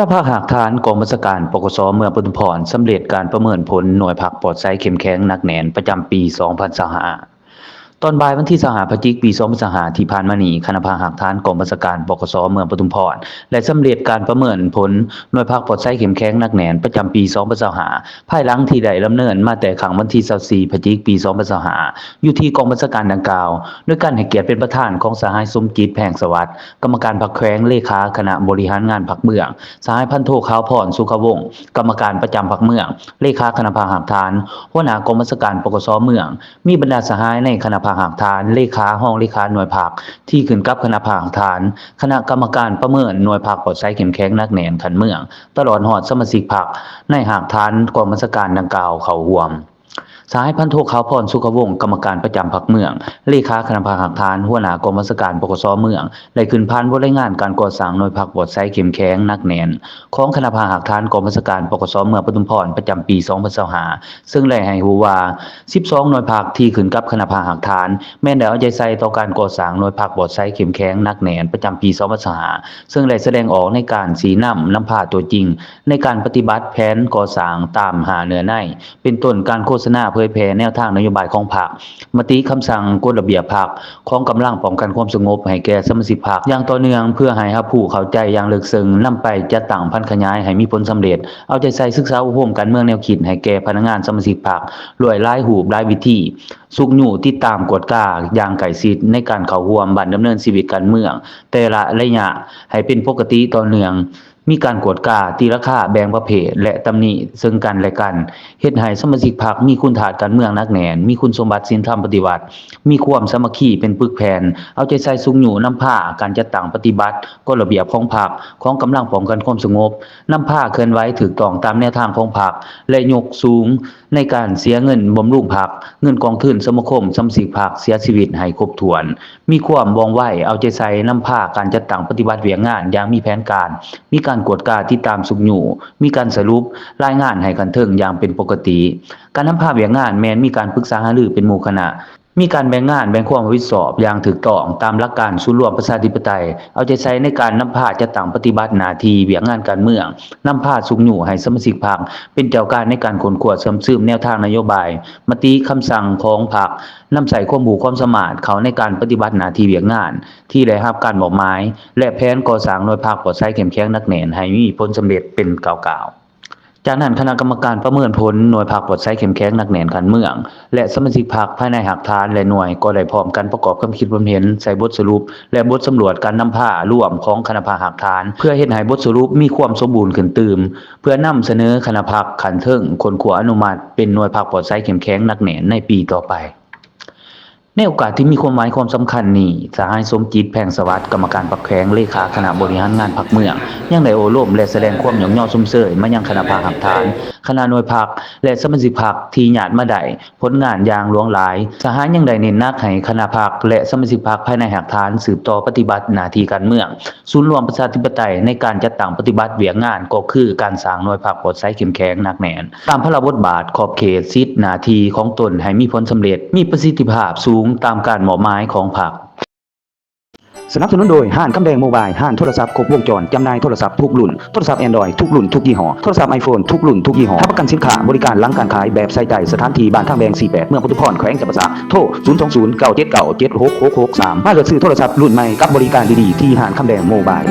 ນະພັກຮາກຖານກອງບັນຊາການ ປກສ ເມືອງປະທຸມພອນ ສຳເລັດການປະເມີນຜົນໜ່ວຍພັກປອດໃສເຂັ້ມແຂງໜັກແໜ້ນປະຈຳປີສອງພັນຊາວຫ້າ. ຕອນບ່າຍວັນທີຊາວຫ້າ ພະຈິກ ປີສອງພັນຊາວຫ້າ ທີ່ຜ່ານມານີ້, ຄະນະພັກຮາກຖານກອງບັນຊາການ ປກສ ເມືອງປະທຸມພອນ ໄດ້ສຳເລັດການປະເມີນຜົນໜ່ວຍພັກປອດໃສເຂັ້ມແຂງໜັກແໜ້ນປະຈຳປີສອງພັນຊາວຫ້າ ພາຍຫຼັງທີ່ໄດ້ດຳເນີນມາແຕ່ຄ່ຳວັນທີຊາວສີ່ ພະຈິກ ປີສອງພັນຊາວຫ້າ ຢູ່ທີ່ກອງບັນຊາການດັ່ງກ່າວ, ໂດຍການໃຫ້ກຽດເປັນປະທານຂອງສະຫາຍ ສົມຈິດ ແພງສະຫວັດ ກຳມະການພັກແຂວງ, ເລຂາຄະນະບໍລິຫານງານພັກເມືອງ, ສະຫາຍ ພັນໂທ ຂາວພອນ ສຸຂະວົງ ກຳມະການປະຈຳພັກເມືອງ, ເລຂາຄະນະພັກຮາກຖານ, ຫົວໜ້າກອງບັນຊາການ ປກສ ເມືອງ, ມີບັນດາສະຫາຍໃນຄະນະພັກຮາກຖານ, ເລຂາ, ຮອງເລຂາໜ່ວຍພັກທີ່ຂຶ້ນກັບຄະນະພັກຮາກຖານ, ຄະນະກຳມະການປະເມີນໜ່ວຍພັກປອດໃສເຂັ້ມແຂງໜັກແໜ້ນຂັ້ນເມືອງ, ຕະຫຼອດຮອດສະມາຊິກພັກໃນຮາກຖານກອງບັນຊາການດັ່ງກ່າວເຂົ້າຮ່ວມ. ສະຫາຍ ພັນໂທ ຂາວພອນ ສຸຂະວົງ ກຳມະການປະຈຳພັກເມືອງ, ເລຂາຄະນະພັກຮາກຖານ, ຫົວໜ້າກອງບັນຊາການ ປກສ ເມືອງ ໄດ້ຂຶ້ນຜ່ານບົດລາຍງານການກໍ່ສ້າງໜ່ວຍພັກປອດໃສເຂັ້ມແຂງໜັກແໜ້ນຂອງຄະນະພັກຮາກຖານກອງບັນຊາການ ປກສ ເມືອງປະທຸມພອນ ປະຈຳປີສອງພັນຊາວຫ້າ ເຊິ່ງໄດ້ໃຫ້ຮູ້ວ່າ ສິບສອງໜ່ວຍພັກທີ່ຂຶ້ນກັບຄະນະພັກຮາກຖານ ແມ່ນໄດ້ເອົາໃຈໃສ່ຕໍ່ການກໍ່ສ້າງໜ່ວຍພັກປອດໃສເຂັ້ມແຂງໜັກແໜ້ນປະຈຳປີສອງພັນຊາວຫ້າ ເຊິ່ງໄດ້ສະແດງອອກໃນການຊີ້ນຳນຳພາຕົວຈິງໃນການປະຕິບັດແຜນກໍ່ສ້າງຕາມຫ້າເນື້ອໃນ ເປັນຕົ້ນການໂຄສະນາເຜີຍແຜ່ແນວທາງນະໂຍບາຍຂອງພັກ, ມະຕິຄຳສັ່ງ, ກົດລະບຽບພັກ, ຂອງກຳລັງປ້ອງກັນຄວາມສະຫງົບໃຫ້ແກ່ສະມາຊິກພັກຢ່າງຕໍ່ເນື່ອງ ເພື່ອໃຫ້ຮັບຮູ້ເຂົ້າໃຈຢ່າງເລິກເຊິ່ງ, ນຳໄປຈັດຕັ້ງຜັນຂະຫຍາຍໃຫ້ມີຜົນສຳເລັດ, ເອົາໃຈໃສ່ສຶກສາອົບຮົມການເມືອງແນວຄິດໃຫ້ແກ່ພະນັກງານສະມາຊິກພັກດ້ວຍຫຼາຍຮູບຫຼາຍວິທີ, ຊຸກຍູ້ຕິດຕາມກວດກາຢ່າງໃກ້ຊິດໃນການເຂົ້າຮ່ວມບ້ານດຳເນີນຊີວິດການເມືອງແຕ່ລະໄລຍະໃຫ້ເປັນປົກກະຕິຕໍ່ເນື່ອງ. ມີການກວດກາ, ຕີລາຄາ, ແບ່ງປະເພດ ແລະ ຕຳໜິເຊິ່ງກັນແລະກັນ, ເຮັດໃຫ້ສະມາຊິກພັກມີຄຸນທາດການເມືອງໜັກແໜ້ນ, ມີຄຸນສົມບັດສິນທຳປະຕິວັດ, ມີຄວາມສາມັກຄີເປັນປຶກແຜ່ນ, ເອົາໃຈໃສ່ຊຸກຍູ້ນຳພາການຈັດຕັ້ງປະຕິບັດກົດລະບຽບຂອງພັກ, ຂອງກຳລັງປ້ອງກັນຄວາມສະຫງົບ, ນຳພາເຄື່ອນໄຫວຖືກຕ້ອງຕາມແນວທາງຂອງພັກ ແລະ ຍົກສູງ ໃນການເສຍເງິນບຳລຸງພັກ, ເງິນກອງທຶນສະມາຄົມສະມາຊິກພັກເສຍຊີວິດໃຫ້ຄົບຖ້ວນ, ມີຄວາມວ່ອງໄວ, ເອົາໃຈໃສ່ນຳພາການຈັດຕັ້ງປະຕິບັດວຽກງານຢ່າງມີແຜນການ, ມີການກວດກາຕິດຕາມຊຸກຍູ້, ມີການສະຫຼຸບລາຍງານໃຫ້ຂັ້ນເທິງຢ່າງເປັນປົກກະຕິ. ການນຳພາວຽກງານແມ່ນມີການປຶກສາຫາລືເປັນໝູ່ຄະນະ, ມີການແບ່ງງານແບ່ງຄວາມຮັບຜິດຊອບຢ່າງຖືກຕ້ອງຕາມຫຼັກການສູນລວມປະຊາທິປະໄຕ, ເອົາໃຈໃສ່ໃນການນຳພາຈັດຕັ້ງປະຕິບັດໜ້າທີ່ວຽກງານການເມືອງ, ນຳພາຊຸກຍູ້ໃຫ້ສະມາຊິກພັກເປັນເຈົ້າການໃນການຄົ້ນຄວ້າເຊື່ອມຊຶມແນວທາງນະໂຍບາຍ, ມະຕິຄຳສັ່ງຂອງພັກ, ນຳໃຊ້ຄວາມຮູ້ຄວາມສາມາດເຂົ້າໃນການປະຕິບັດໜ້າທີ່ວຽກງານທີ່ໄດ້ຮັບການມອບໝາຍ ແລະ ແຜນກໍ່ສ້າງໜ່ວຍພັກປອດໃສເຂັ້ມແຂງໜັກແໜ້ນໃຫ້ມີຜົນສຳເລັດເປັນກ້າວໆ. ຈາກນັ້ນ, ຄະນະກຳມະການປະເມີນຜົນໜ່ວຍພັກປອດໃສເຂັ້ມແຂງໜັກແໜ້ນຂັ້ນເມືອງ ແລະ ສະມາຊິກພັກພາຍໃນຮາກຖານ ແລະ ໜ່ວຍ ກໍໄດ້ພ້ອມກັນປະກອບຄຳຄິດຄວາມເຫັນໃສ່ບົດສະຫຼຸບ ແລະ ບົດສຳຫຼວດການນຳພາລວມຂອງຄະນະພັກຮາກຖານ ເພື່ອເຮັດໃຫ້ບົດສະຫຼຸບມີຄວາມສົມບູນຂຶ້ນຕື່ມ, ເພື່ອນຳສະເໜີຄະນະພັກຂັ້ນເທິງຄົ້ນຄວ້າອະນຸມັດເປັນໜ່ວຍພັກປອດໃສເຂັ້ມແຂງໜັກແໜ້ນໃນປີຕໍ່ໄປ. ໃນໂອກາດທີ່ມີຄວາມໝາຍຄວາມສຳຄັນນີ້, ສະຫາຍ ສົມຈິດ ແພງສະຫວັດ ກຳມະການພັກແຂວງ, ເລຂາຄະນະບໍລິຫານງານພັກເມືອງ ຍັງໄດ້ໂອ້ລົມ ແລະ ສະແດງຄວາມຍ້ອງຍໍຊົມເຊີຍມາຍັງຄະນະພັກຮາກຖານ, ຄະນະໜ່ວຍພັກ ແລະ ສະມາຊິກພັກທີ່ຍາດມາໄດ້ຜົນງານຢ່າງຫຼວງຫຼາຍ. ສະຫາຍຍັງໄດ້ເນັ້ນໜັກໃຫ້ຄະນະພັກ ແລະ ສະມາຊິກພັກພາຍໃນຮາກຖານສືບຕໍ່ປະຕິບັດໜ້າທີ່ການເມືອງ, ສູນລວມປະຊາທິປະໄຕໃນການຈັດຕັ້ງປະຕິບັດວຽກງານ ກໍຄືການສ້າງໜ່ວຍພັກປອດໃສເຂັ້ມແຂງໜັກແໜ້ນ ຕາມພາລະບົດບາດ, ຂອບເຂດ, ສິດ, ໜ້າທີ່ຂອງຕົນໃຫ້ມີຜົນສຳເລັດ, ມີປະສິດທິພາບສູງຕາມການມອບໝາຍຂອງພັກ. ສະໜັບສະໜູນໂດຍ ຮ້ານຄຳແດງໂມບາຍ, ຮ້ານໂທລະສັບຄົບວົງຈອນ, ຈຳໜ່າຍໂທລະສັບທຸກລຸ້ນ, ໂທລະສັບ Android ທຸກລຸ້ນທຸກຍີ່ຫໍ້, ໂທລະສັບ iPhone ທຸກລຸ້ນທຸກຍີ່ຫໍ້, ຮັບປະກັນສິນຄ້າ, ບໍລິການຫຼັງການຂາຍແບບໃສ່ໃຈ, ສະຖານທີ່ບ້ານທາງແບງ ສີ່ແປດ ເມືອງປະທຸມພອນ ແຂວງຈຳປາສັກ. ໂທ ສູນສອງສູນ ເກົ້າເຈັດເກົ້າ ເຈັດຫົກຫົກຫົກສາມ. ມາເລືອກຊື້ໂທລະສັບລຸ້ນໃໝ່ກັບບໍລິການດີໆ ທີ່ຮ້ານຄຳແດງໂມບາຍ.